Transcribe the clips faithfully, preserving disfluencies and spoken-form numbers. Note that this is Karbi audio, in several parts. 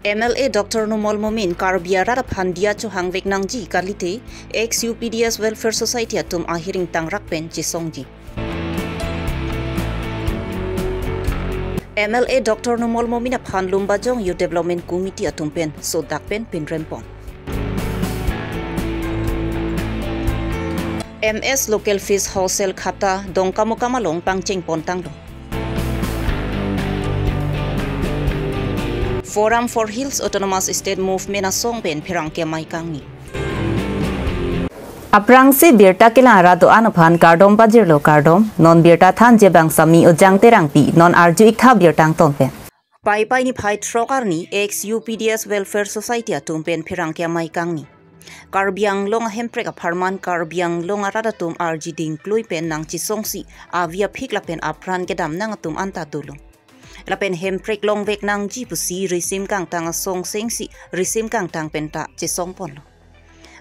M L A Doctor Numal Momin Karbi arat aphan diya chohangvek nangji kalite, ex U P D S Welfare Society atum ahiring tangrak pen chesongji. M L A Doctor Numal Momin aphan Lumbajong Youth Development Committee atum pen sodak pen pinrempon. M S Local Fish Wholesale Khata Dongkamukam along pangcheng pon tanglo. Forum for Hills Autonomous State Movement asong pen pherangke amei kangni. Aphrangsi birta kelang arat do-an aphan kardom pajirlo kardom, non birta thanji abang Sami Ujang Terangpi, non arju-ik tha birta angton pen. Paipai niphai throk arni ex U P D S Welfare Society atum pen pherangke amei kangni. Karbi Anglong ahemprek apharman Karbi Anglong arat atum arji dingklui pen nangchesongsi avi aphik lapen apran kedam nang atum anta dolo. Lapen hemprek longvek nangji pusi risim kangtang asong sengsi risim kangtang penta chesong ponlo.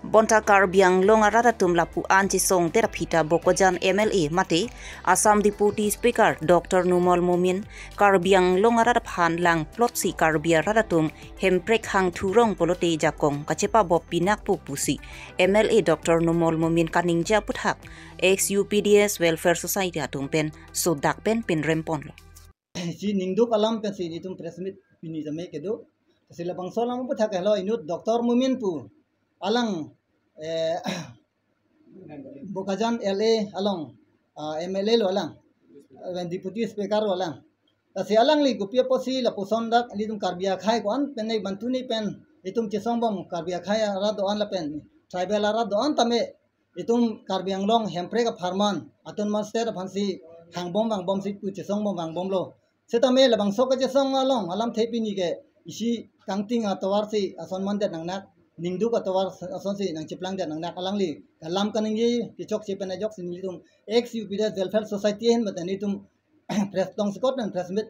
Bonta Karbi Anglong arat atum lapu-an chesongdet aphi ta Bokajan M L A mate Assam Deputy Speaker Doctor Numal Momin Karbi Anglong arat aphan langplotsi Karbi arat atum hemprek hangthurong pulote jakong kachepabop pinak pu pusi M L A Doctor Numal Momin kaningje aputhak ex U P D S Welfare Society atum pen sodak pen pinremponlo. Si ningduk alam pensi nelitum press meet pini tame kedo. Si labangso alam aputhak helo inut Doctor Momin pu alang, eh, Bokajan L A along, ah, M L A lo alang, eh, Deputy Speaker lo alang. Lasi alangli kopi apotsi lapuson dak nelitum Karbi akhei ko-an pen ne bantu ne pen nelitum chesongbom Karbi akhei arat do-an lapen tribal arat do-an tame itum Karbi Anglong hemprek apharman Autonomous State aphansi hangbom vangbomsi pu chesongbom vangbomlo. Setame labangso kachesong along alamthe pini ke isi kangting atovarsi ason mandet nangnak, ningduk atovar asonsi nangcheplangdet nangnak, alangli kalam kaningje kechokche pen ajoksi nelitum ex U P D S Welfare Society ahin mate nelitum press tong sekot pen press meet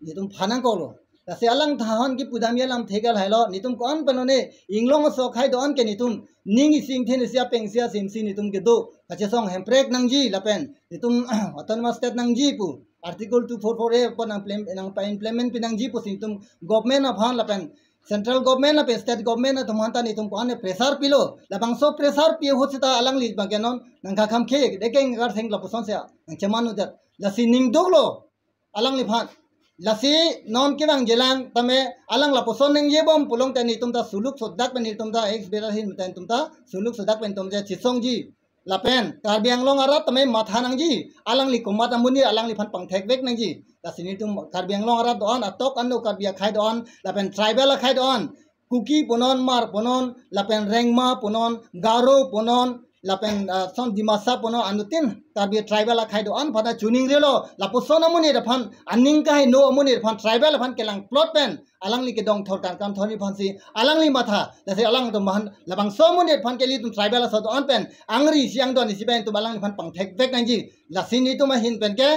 nelitum phan nangkoklo. Lasi alang thahan kipudam alamthe ke lahelo, nelitum ko-an pen lone inglong aso akhei do-an ke nelitum ning isi ingthin isi apeng isi asimsi nelitum kedo kachesong hemprek nangji lapen nelitum Autonomous State nangji pu Article two four four A pu nang plem-, nangpa-implement pi nangji pusi nelitum government aphan lapen central government lapen state government atum aphan ta nelitum ko-an pressure pilo. Labangso pressure pi ahut seta alangli abang ke non nangkakhamkhe, dekeng kar theng lapuson se nangcheman udet. Lasi ningduklo alangliphan. Lasi non kevangjilang tame alang lapuson ningjebom pulongte nelitum ta suluk sodak pen nelitum ta ex bera hin mate nelitum ta suluk sodak pen nelitum je chesongji. Lapen Karbi Anglong arat tame matha nangji, alangli komat amonit alangliphan pangthekvek nangji. Lasi nelitum Karbi Anglong arat do-an, atok ano Karbi akhei do-an, lapen tribal akhei do-an, Kuki punon, Hmar punon, lapen Rengma punon, Garo punon, lapen, ah, son Dimasa punon, anuttin Karbi tribal akhei do-an aphan ta chuning relo, lapuson amonit aphan, aning kaheno amonit aphan, tribal aphan kelangplot pen alangli kedong thor kangkam thorni aphansi alangli matha. Lasi alangtum aphan labangso amonit aphan ke nelitum tribal aso do-an pen angri isi angdon isi pen nelitum alangliphan pangthekvek nangji. Lasi nelitum ahin pen ke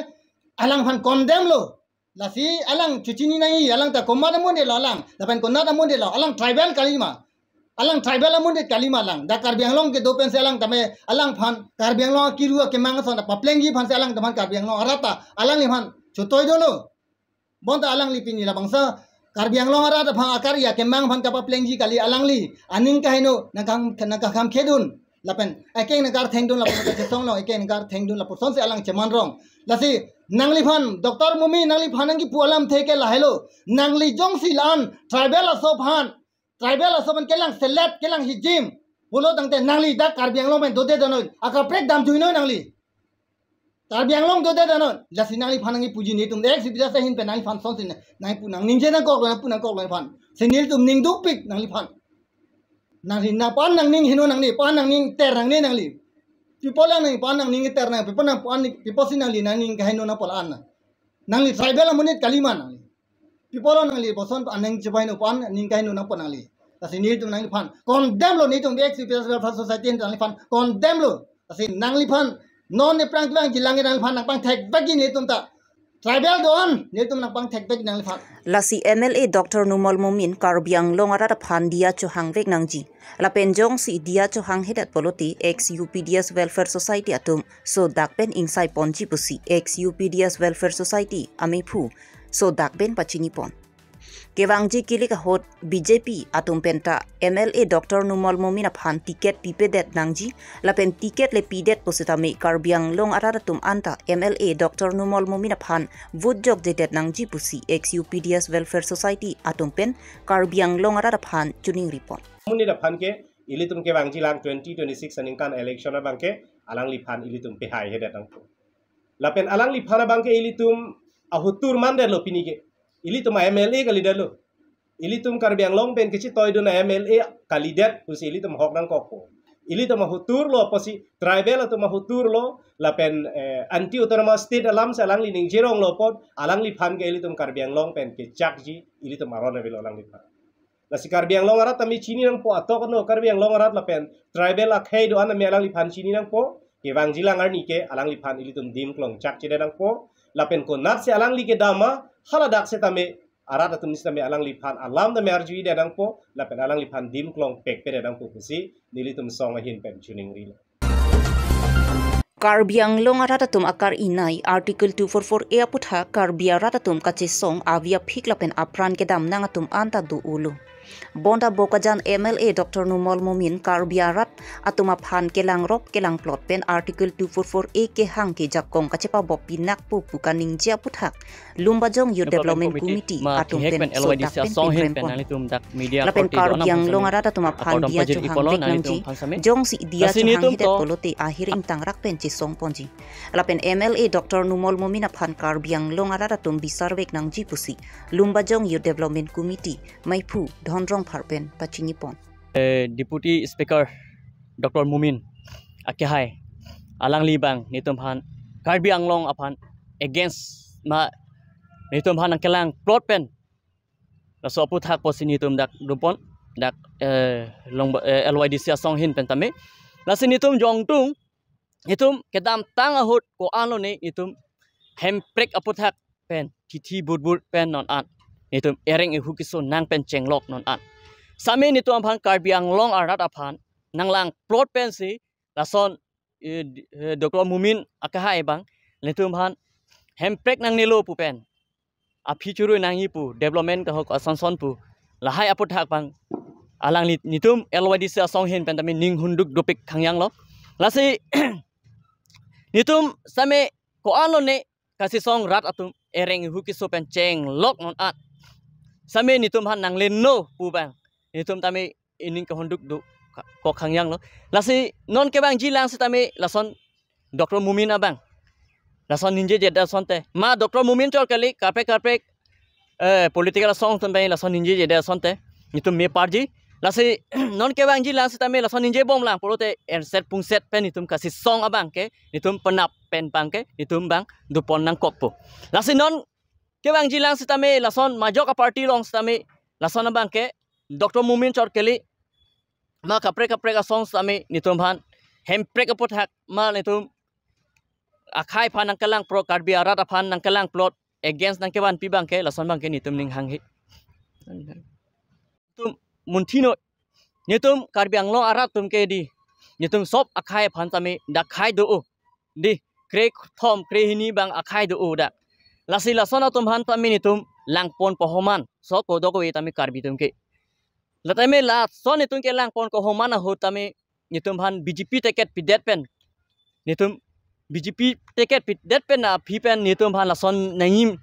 alangphan condemn lo. Lasi alang chuchini nangji, alang ta komat amonit lo alang, lapen konat amonit lo, alang tribal kalima. Alang tribal amonit kalima alang. Dak Karbi Anglong kedo pensi alang tame alangphan Karbi Anglong akiru akemang ason ta paplengji aphansi alang teman Karbi Anglong arat ta alangliphan chotoi dolo. Bonta alangli pini labangso Karbi Anglong arat aphan akari akemang aphan kapaplengji kali, alangli aning kaheno nangkang, nangkakhamkhedun lapen ekeng nangkarthengdun lapen kachesong along ekeng nangkarthengdun lapusonsi alang cheman rong. Lasi nangliphan Doctor Momin nangliphan nangkipu alamthe ke lahelo. Nangli jongsi la-an tribal aso aphan, tribal aso aphan kelang selet, kelang hijim pulo tangte nangli dak Karbi Anglong pen dode donon, akaprek damjuinon nangli. Karbi Anglong dode donon. Lasi nangliphan nangkipuji nelitum ex U P D S ahin pen nangliphan sonsi nangpu nangningje nangkoklo, nangpu nangkoklo nangphan. Si nelitum ningdukpik nangliphan. Nangli nangphan nangning heno nangne, phan nangning ter nangne nangli. Pi apot nangphan nangning ter nang, pi apot nangphan, pi apotsi nangli nangning kaheno nangpo la-an. Nangli tribal amonit kalima nangli. Pi apot nangli lapuson aning chepaino aphan ning kaheno nangpo nangli. Lasi nelitum nangliphan condemn lo, nelitum ex U P D S Welfare Society nangliphan condemn lo. Lasi nangliphan non ne prang kevangjilang nangliphan nangpangthekvekji nelitum ta. Tribal do-an nelitum nangpangthekvekji nangliphan. Lasi M L A Doctor Numal Momin Karbi Anglong arat aphan diya chohangvek nangji. Lapen jongsi diya chohanghedet pulote ex U P D S Welfare Society atum sodak pen ingsai ponji pusi ex U P D S Welfare Society amephu sodak pen pachinipon. Kevangji kilik ahut B J P atum penta M L A Doctor Numal Momin aphan ticket pipedet nangji, lapen ticket le pidet pusitame Karbi Anglong arat atum anta M L A Doctor Numal Momin aphan vote jokjedet nangji pusi ex U P D S Welfare Society atum pen Karbi Anglong arat aphan chuning ripon. Monit aphan ke ilitum kevangji lang twenty twenty-six aningkan election abangke alangliphan ilitum pehai hedet nangpo. Lapen alangliphan abangke ilitum ahotur mandetlo pini ke. Ilitum a M L A kalidetlo. Ilitum Karbi Anglong pen kechitoidun a M L A kalidet pusi ilitum hok nangkokpo. Ilitum ahoturlo pusi tribal atum ahoturlo lapen, eh, anti autonomous state alam si alangli ningjeronglo apot alangliphan ke ilitum Karbi Anglong pen kechakji ilitum aron avelo alangliphan. Lasi Karbi Anglong arat tame chini nangpo atok no Karbi Anglong arat lapen tribal akhei do-an tame alangliphan chini nangpo, kevangji lang arni ke alangliphan ilitum dim klong chakchedet nangpo, lapen konatsi alangli kedam ma haladak setame arat atum setame alangliphan alam tame arjuidet nangpo, lapen alangliphan dim klong pekpedet nangpo pusi nelitum song ahin pen chuning rilo. Karbi Anglong arat atum akar-inai Article two four four A aputhak Karbi arat atum kachesong avi aphik lapen apran kedam nang atum anta do-olo. Bonta Bokajan M L A Doctor Numal Momin Karbi arat atum aphan kelangrop kelangplot pen Article two four four A kehang ke jakong kachepabop pinakpo pu kaningje aputhak Lumbajong Youth Development Committee atum pen sodak pen pinrempon. Lapen Karbi Anglong arat atum aphan diya chohang vek nangji, jongsi diya chohang hedet pulote ahir ingtangrak pen chesong ponji. Lapen M L A Doctor Numal Momin aphan Karbi Anglong arat atum bisar vek nangji pusi Lumbajong Youth Development Committee maiphu Dhon Rongphar pen pachini pon. Eh, Deputy Speaker Doctor Momin akehai alangli abang netum aphan Karbi Anglong aphan against ma netum aphan nangkelangplot pen laso aputhak pusi netum dak dopon dak, eh, long, eh, L Y D C asong ahin pen tame. Lasi netum jongtung netum kedamtang ahut ko-an lone netum Hemprek aputhak pen thithi budbud pen non an netum ereng ehu keso nang pen chenglok non an. Same netum aphan Karbi Anglong arat aphan nanglangplot pensi lason, eh, d-, eh, Doctor Momin akehai abang netum aphan Hemprek nangnelo pu pen aphi churu nangji pu development kahok asonson pu lahai aputhak abang alangli netum L Y D C asong ahin pen tame ning hunduk dopik khangjanglo. Lasi netum same ko-an lone kachesong rat atum ereng ehu keso pen chenglok non an. Same netum aphan nangleno pu abang netum tame ining kehunduk do ka-, kok khangjanglo. Lasi non kevangji lang setame lason Doctor Momin abang lason ningjejedet asonte ma Doctor Momin chot kali kaprek kaprek, eh, political asong atum pen lason ningjejedet asonte netum me parji. Lasi non kevangji lang setame lason ningjebom lang pulote enset pungset pen netum kachesong abangke netum penap pen abangke netum abang dopon nangkokpo. Lasi non kevangji lang setame lason majok aparty along setame lason abangke Doctor Momin chot kali ma kaprek kaprek asong setame netum aphan Hemprek aputhak ma netum akhai aphan nangkelangplot, Karbi arat aphan nangkelangplot against nangkevanpi abangke lason abangke netum ning hanghe. Netum munthi noi, netum Karbi Anglong arat atum ke di netum sop akhai aphan tame dak khai do-o di, krethom krehini abang akhai do-o dak. Lasi lason atum aphan tame netum langpon pahoman so kodok ave tame Karbi atum ke. Latame lason netum kelangpon kohoman ahut tame netum aphan B J P ticket pidet pen netum B J P ticket pidet pen aphi pen netum aphan lason nangim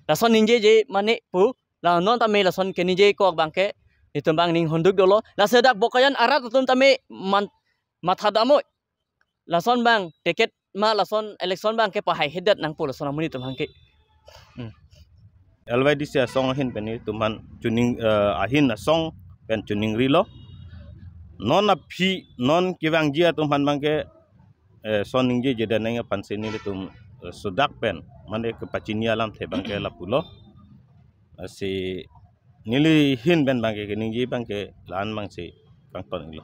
lason ningjeje mane pu la non tame lason keningje kok abangke netum abang ning hunduk dolo. Lasi dak Bokajan arat atum tame man matha damnoi. Lason abang ticket ma lason election abangke pahai hedet nangpo lason amonit atum abangke. Hmm. L Y D C asong ahin pen netum aphan chuning, eh, ahin asong pen chuning rilo. Non aphi non kevangji atum aphan abangke, eh, son ningjejedet nang aphan si nelitum, eh, sodak pen mane kepachini alamthe abangke lapulo. Eh, si neli ahin pen abangke keningje abangke la-an abang si kangton iklo.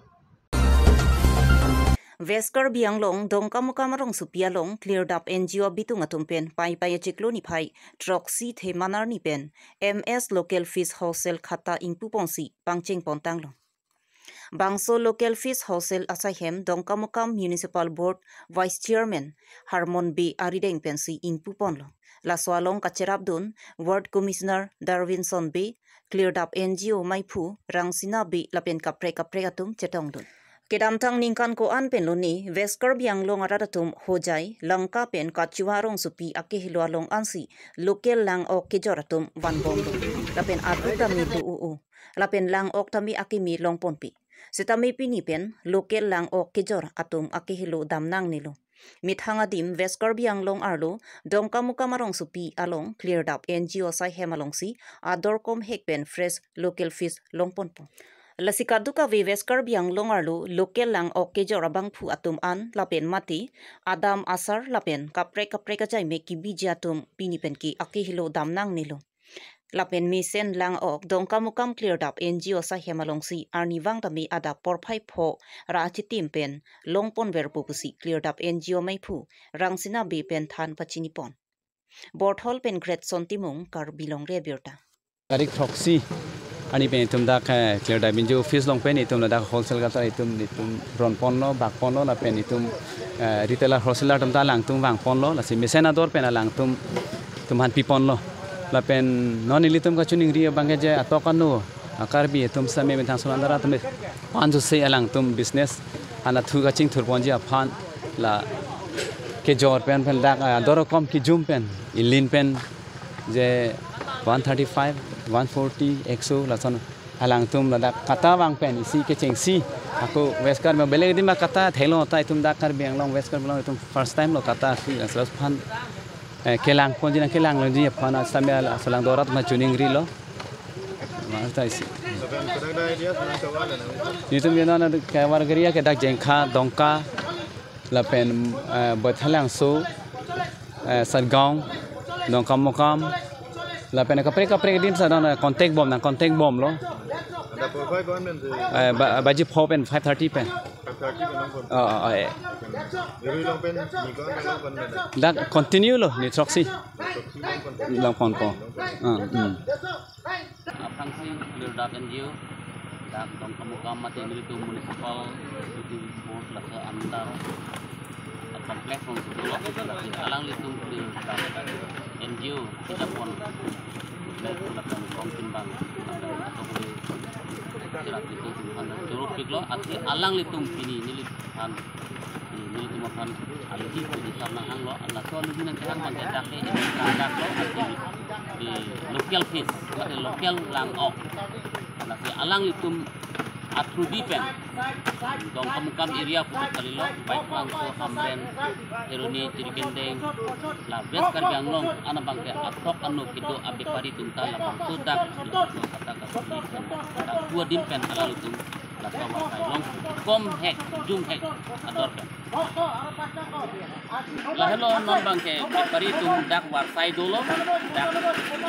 West Karbi Anglong Dongkamukam arongsopi along Klirdap N G O abitung atum pen Paipai achiklo niphai throksi the manarni pen M S Local Fish Wholesale khata ingpuponsi pangcheng pontanglo. Bangso Local Fish Wholesale asaihem Dongkamukam Municipal Board Vice Chairman Harmon Bey arideng pensi ingpuponlo. Laso along kacherapdun Ward Commissioner Darwinson Bey, Klirdap N G O maiphu Rangsina Bey lapen kaprek kaprek atum chetongdun. Kedamtang ningkan ko-an pen lone West Karbi Anglong arat atum Hojai, Lanka pen Kachua rongsopi akehelo along ansi local lang-ok kejor atum vanbomlo. Lapen adu tame do-o-o. Lapen lang-ok tame akeme longponpe. Setame pini pen local lang-ok kejor atum akehelo damnangnelo. Methang adim West Karbi Anglong arlo Dongkamukam arongsopi along Klirdap N G O asai hem alongsi ador komhek pen fresh local fish longponpo. Lasi kadokave West Karbi Anglong arlo local lang-ok kejor abangphu atum an lapen mate adam asar lapen kaprek kaprek ajaimek kebiji atum pini pen ke akehelo damnangnelo. Lapen mesen lang-ok Dongkamukam Klirdap N G O asai hem alongsi arnivang tame adap porphai pho ra achitim pen longponverpo pusi Klirdap N G O maiphu Rangsina Bey pen than pachinipon. Borthol pen Greatson Timung, Karbi Longri Abirta. Tarik throksi arni pen itum dak, eh, Klirdap N G O office along pen itum ladak wholesale kata itum, itum ronponlo, bakponlo, lapen itum, eh, retailer wholesaler atum ta alangtum vangponlo, lasi mesen ador pen alangtum, itum aphan piponlo. Lapen non ilitum kachiningri abangke je atok ano, a Karbi atum same methang Solang Dara atum, panju se alangtum business ana thu kachingthurponji aphan la kejor pen pen dak, ah, ador kom kejum pen ilin pen je one thirty-five, one forty, ekso lason alangtum ladak kata vang pen isi kechengsi ako West Karbi beleg adim kata thelo ta itum dak Karbi Anglong West Karbi Anglong itum first time lo kata si asras phan, eh, kelangponji nangkelanglongji aphan asame la Solang Dara atum chiningrilo. Mata isi. Itum yena na kavar geriya ke dak Jengkha, Dongka, lapen, eh, Baithalangso, eh, Satgaon, Dongkamukam, lapen kaprek kaprek adim sa dong, eh, contact bom nang contact bomlo. Ada pukul five pen si. Eh, ba-, baji pho pen five thirty pen. Five thirty pen nang pon. Oh, oh, oh, eh. Jurui along pen, ni ko nang pon pen. Dak continue lo, ni throksi. Throksi along pon. Longponpo. Ah, hmm. Aphrangsi Klirdap N G O, dak Dongkamukam mate nelitum municipal executive board laso under, a complex alongsi dolo, alanglitum Klirdap N G O kejapon, lapen kong timbang, lapen atokle, sira itu Tuhan joro piklo, athe alanglitum pini neliphan Nelitum aphan aluji pu di sarnang hanglo, laso aluji nangkehang abangke dak ke ini dak lo, athe di local fish, athe local lang-ok. Lasi alanglitum athudi pen Dongkamukam area pu kalilo, Baithalangso, Hamren, Kheroni, Jirikindeng, la West Karbi Anglong an abangke atok ano kedo abepari atum ta labangso dak, labangso kata kata dak dua adim pen alanglitum laso avarsai long komhek, jumhek ador pen. Lahelo non abangke bepari atum dak varsai dolo, dak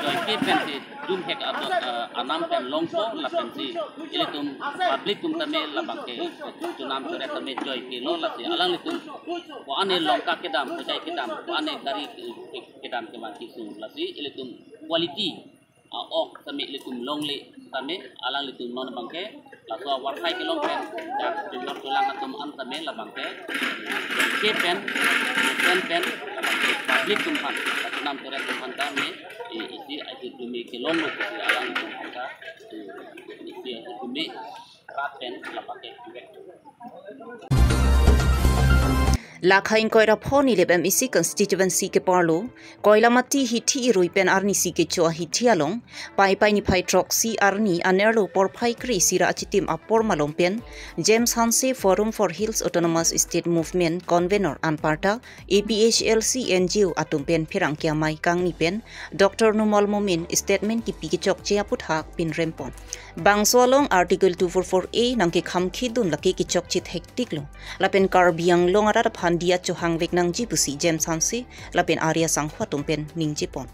joike pensi jumhek ador, eh, anam pen longpo, lapensi ilitum public atum tame labangke chonam choret tame joikelo, lasi alanglitum ko-an ne longka kedam, kejai kedam, ko-an ne gari kedam kevan kesung, lasi ilitum quality a-ok tame ilitum longle tame alanglitum non abangke laso avarsai kelong pen dak junior cholang atum an tame labangke ke pen pen pen labangke public atum aphan, chonam choret atum aphan tame i-, isi aji tumi kelonglo pusi alanglitum aphan ta, i-, isi aji tumi rat pen labangke. Lakha ingkoi ra pho Nilip M A C constituency keparlo, Koilamati hithi irui pen arnisi kecho ahithi along, Paipai niphai throksi arni anerlo porphai kre-isi ra achitim apor malom pen, James Hanse Forum for Hills Autonomous State Movement convenor anparta, A P H L C N G O atum pen pherangke amei kangni pen, Doctor Numal Momin statement kipi kechokche aphuthak pinrempon. Bangso along Article two four four A nangkekhamkhidun lake kechokche thektiklo. Lapen Karbi Anglong arat aphan diya chohangvek nangji pusi James Hanse lapen Arya Sangho atum pen ningjepon.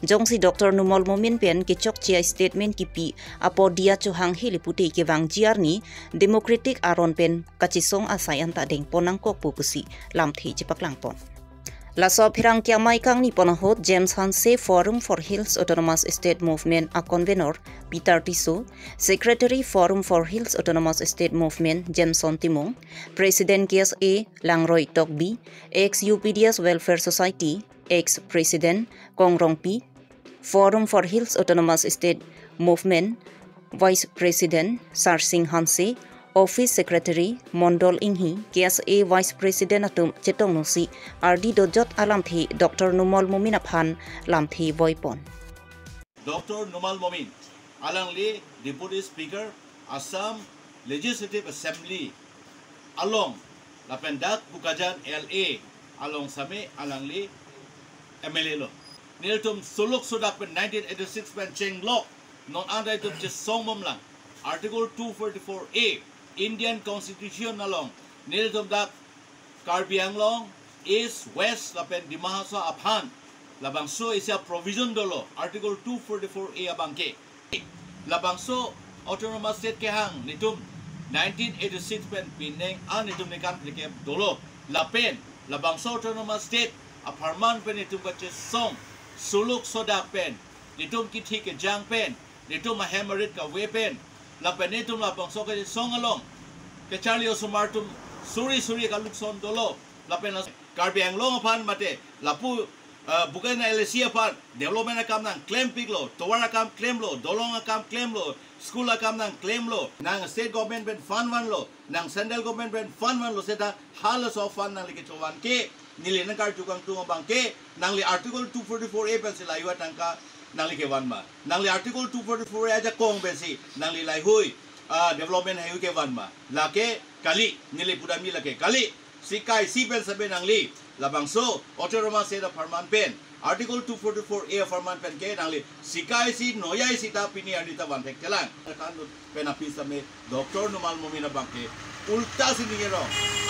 Jongsi Doctor Numal Momin pen kechokche a-statement kipi apot diya chohanghe le pute kevangji arni democratic aron pen kachesong asai anta dengpon nangkokpo pusi lamthe chepaklangpon. Laso apherangke amei kangni pon ahut James Hanse Forum for Hills Autonomous State Movement a-convenor Peter Tisso, Secretary Forum for Hills Autonomous State Movement Jameson Timung, President K S A Langroi Tokbi, ex U P D S Welfare Society, ex-president Kong Rongpi, Forum for Hills Autonomous State Movement Vice President Sarsing Hanse, Office Secretary Mondol Inghi, K S A Vice President atum chetongnosi ardi dojot alamthe Doctor Numal Momin aphan lamthe voipon. Doctor Numal Momin, alangli Deputy Speaker, Assam Legislative Assembly along, lapen dak Bokajan L A along same alangli M L A lo. Nelitum suluk sodak pen nineteen eighty-six pen chenglok, non anta itum chesong bomlang. Article two forty-four A Indian Constitution along nelitum dak Karbi Anglong, East, West lapen Dima Hasao aphan labangso isi a-provision dolo, Article two forty-four A abangke. Labangso Autonomous State kehang netum nineteen eighty-six pen pining an netum nekan prekep dolo. Lapen labangso Autonomous State apharman pen netum kachesong suluk sodak pen, netum kithi kejang pen, netum ahem arit kave pen, lapen netum labangso kachesong along kacharli osomar atum suri suri kalukson dolo. Lapen la Karbi Anglong aphan mate lapu, uh, Bokajan L A C aphan development akam nangklempiklo, tovar akam klemlo, dolong akam klemlo, school akam nangklemlo, nang state government pen fund vanlo, nang central government pen fund vanlo seta halaso fund nangli kechovan ke, neli nangkarju kangtung abangke, nangli Article two forty-four A pensi lahei atangka nangli kevan ma? Nangli Article two forty-four A ajakong pensi nangli lahei, ah, development haihui kevan ma? Lake kali, neli pudamji lake kali. Sika isi pen seta nangli labangso Autonomous State apharman pen, Article two forty-four A apharman pen ke nangli sika isi noya isi ta pini arni ta vanthekthelang. Kan pen aphi same Doctor Numal Momin abangke ulta si ningjero,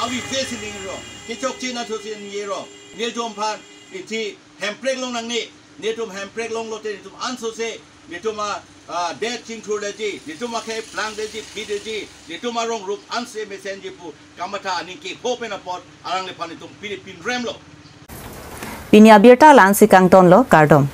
avi ve si ningjero, kechokche nathu si ningjero. Nelitum aphan ithi hemprek long nangne, netum hemprek longlote netum ansose netum a, ah, det chingthurdeji, netum akhei plangdeji, pidetji, netum arong rup anse mesenji pu kamatha aning kehok pen apot alangliphan netum pini pinremlo. Pini abirta la-ansi kangtonlo, kardom.